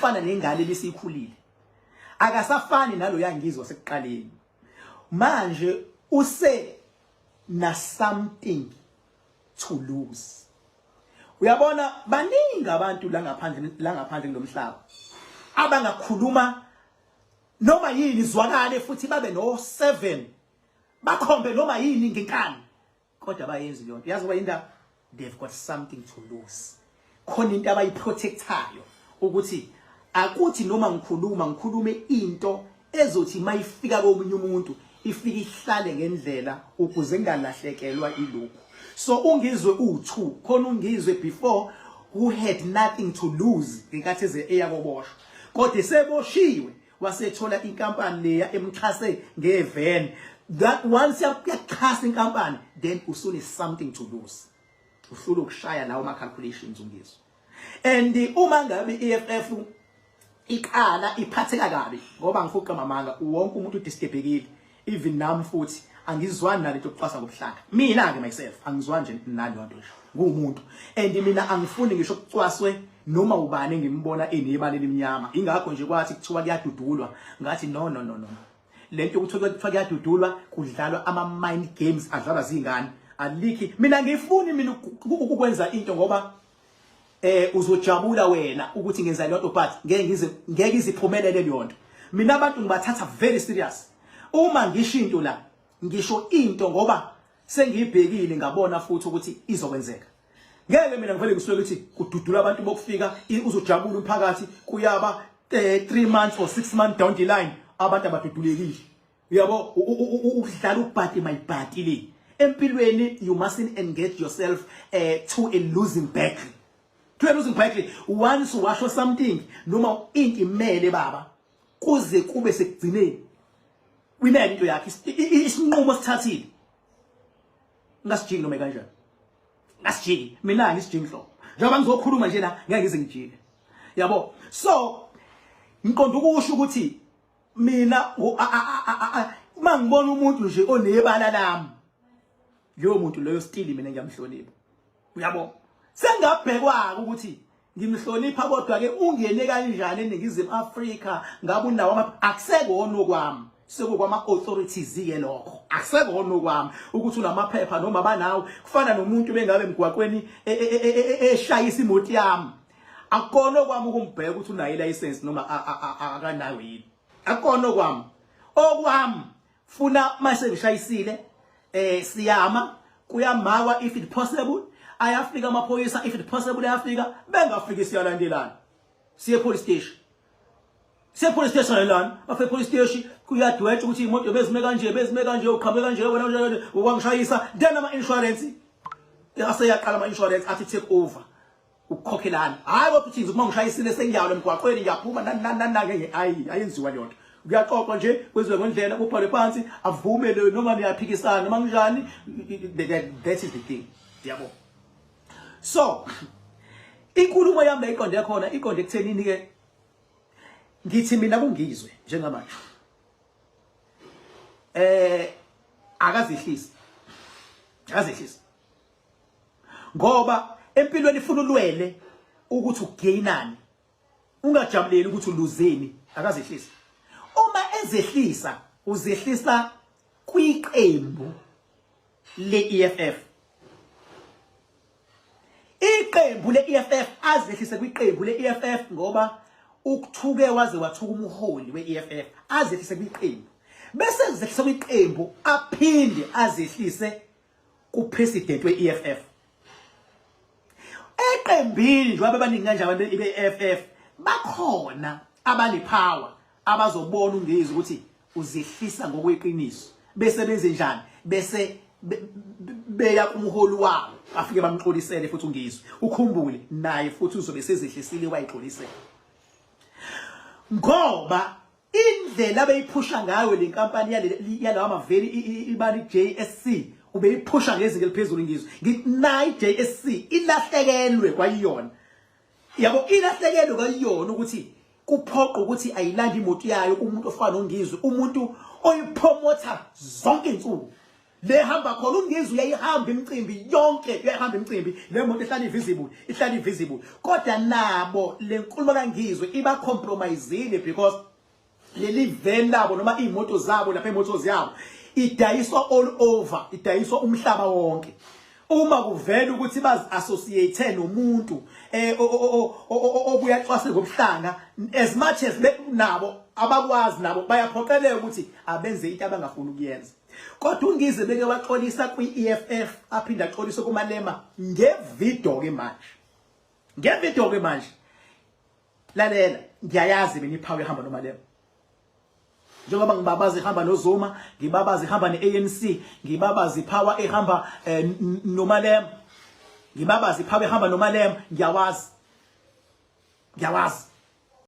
Usefana nengane ebisikhulile, akasafani nalo yangizwa sekuqaleni. Manje use na something to lose. Uyabona, baningi abantu la ngaphandle kulomhlaba abangakhuluma noma yini izwakale futhi babe no 7, bakhombe noma yini ngenkani, kodwa bayenzi leyo nto. Yazi kuba indaba, they've got something to lose. Khona into abayiprotectayo ukuthi akuthi noma ngikhuluma, ngikhulume into ezothi mayifika komunye umuntu ifike ihlale ngendlela ukuze ngingalahlekelwa ilokhu. So uNgizwe u2 khona, uNgizwe before who had nothing to lose ngenkathi eze eyakoboshwa, kodwa eseboshiwe wasethola inkampani leya emxhase ngevan. That once yakuxhasa inkampani, then usune something to lose, uhlula ukushaya lawo ma calculations uNgizwe. And uma ngabe iEFF iqala iphatheka kabi, ngoba ngifuqa mamanga, wonke umuntu udisturbekile, even nami futhi angizwani nalento yokucwasa ngobuhlanga. Mina ke myself angizwani nje naleyo nto nje, ngumuntu, and mina angifuni ngisho ukucwaswe noma ubani engimbona enebala elimnyama. Ingakho nje kwathi kuthiwa kuyadudulwa, ngathi, "No, no, no, no." Lento yokuthi kuthiwa kuyadudulwa, kudlalwa ama mind games adlalwa zingane, alikhi. Mina ngifuni mina ukwenza into ngoba uzojabula wena ukuthi ngenza leyo nto, but ngeke ngize, ngeke iziphumelele leyo nto. Mina abantu ngibathatha very serious. Uma ngisho into la, ngisho into ngoba sengiyibhekile, ngabona futhi ukuthi izokwenzeka. Ngeke mina ngivele ngisuke ukuthi kududula abantu bokufika, uzojabula umphakathi, kuyaba 3 months or 6 months down the line abantu abadudulekile. Uyabo, ukudlala ubhati mayibhati le empilweni, you mustn't engage yourself to a losing battle, to a losing battle. Once washo something noma into, imele baba kuze kube sekugcineni, uyimele into yakhe. Isinqumo sithathile, ngasijiki noma kanjani, ngasijiki. Mina ngisijiki nhlobo, njengoba ngizokhuluma nje la, ngeke ngize ngijike, yabo. So ngiqonda ukusho ukuthi mina uma ngibona umuntu nje onebala lami, leyo muntu leyo still mina ngiyamhlonipha, uyabo. Sengabhekwa ukuthi ngimhlonipha, kodwa ke ungene kanjani eNingizimu Afrika, ngabe unawo akusekona okwami, sekukwama authorities ke lokho. Akusekona okwami ukuthi unamaphepha noma banawo. Kufana nomuntu bengabe emgwaqweni eshayisa imoto yami, akukona okwami ukumbheka ukuthi unayo license noma akanayo yini. Akukona okwami. Okwami funa mase ngishayisile, siyama, kuyamakwa if it possible, ayafika amaphoyisa if it possible, ayafika. Bengafiki, siyalandelana siye police station, siye police station lana. Bafike police station, kuyadwetshwa ukuthi imoto bezime kanje, bezime kanje, uqhamuke kanje wena, kanje ukwangishayisa. Then ama insurance aseyaqala, ama insurance athi take over ukukhokhelana. Hayi, kodwa uthi uma ngishayisile sengiyalo emgwaqweni, ngiyaphuma nani nani nani nani, hayi, ayenziwa leyo nto. Kuyaxoxwa nje, kwenziwe ngendlela, kubhalwe phansi, avume leyo noma niyaphikisana noma kanjani. That is the thing, yabo. So inkulumo yami la iqonde khona, iqonde ekuthenini ke, ngithi mina kuNgizwe njengamanje akazihlisi, akazihlisi, ngoba empilweni ifuna ulwele ukuthi ugainani, ungajabuleli ukuthi uluzeni. Akazehlisi. Uma ezehlisa, uzehlisa kwiqembu le-EFF, iqembu le-EFF. Azehlise kwiqembu le-EFF ngoba ukuthuke waze wathuka umholi we-EFF. Azehlise kwiqembu, bese ezehlise kwiqembu, aphinde azehlise kupresident we-EFF. Eqembini njengoba bebaningi kanje abantu be-EFF, bakhona abanepower abazobona uNgizwe ukuthi uzehlisa ngokweqiniso, bese benze njani? Bese beya kumholi wabo, afike bamxolisele futhi uNgizwe. Ukhumbule naye futhi uzobe sezehlisile, wayixolisela, ngoba indlela abeyiphusha ngayo le nkampani yalawa maveni ibani JSC, ubeyiphusha ngezinga eliphezulu ngizwe. Ngithi nayi JSC ilahlekelwe kwayiyona, yabo, ilahlekelwe kwayiyona ukuthi kuphoqa ukuthi ayilande imoto yayo umuntu ofana noNgizwe, umuntu oyipromotha zonke insuku. Le hamba khona uNgizwe, uyayihamba imicimbi yonke, uyayihamba imicimbi. Le moto ihlala i-visible, ihlala i-visible. Kodwa nabo le nkulumo kaNgizwe iba compromisile because leli van labo noma iy'moto zabo lapha, iy'moto ziyabo idayiswa all over, idayiswa umhlaba wonke. Uma kuvela ukuthi bazi-associate nomuntu obuya cwase ngobuhlanga, as much as nabo abakwazi, nabo bayaphoqeleka ukuthi abenze into abangafuni ukuyenza. Kodwa uNgizwe beke waxolisa kwi-EFF, aphinda axolise kuMalema ngevideo ke manje, ngevideo ke manje. Lalela, ngiyayazi mina ipower ehamba noMalema, njengoba ngibabaza ihamba noZuma, ngibabaza ihamba neANC, ngibabaza ipower ehamba noMalema, ngibabaza ipower ehamba noMalema. Ngiyawazi, ngiyawazi.